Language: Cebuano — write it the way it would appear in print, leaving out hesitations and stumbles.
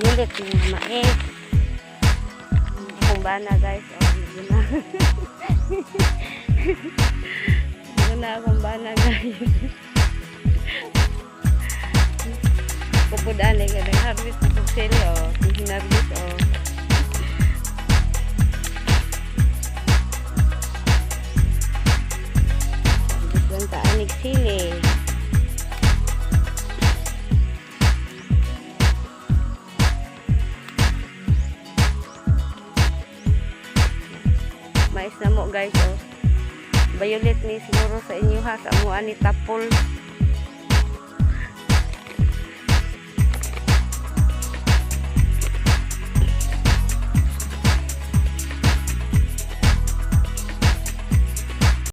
Violet yung mais. Akong bana, guys. Oh, na. Ano na akong bana, guys. Pupud ani ka harvest na sili, oh. Hinarvest, oh. Harvest lang ta anig sili. Mais na mo, guys, oh. Violet ni siguro sa inyo ha, sa amo ani tapol.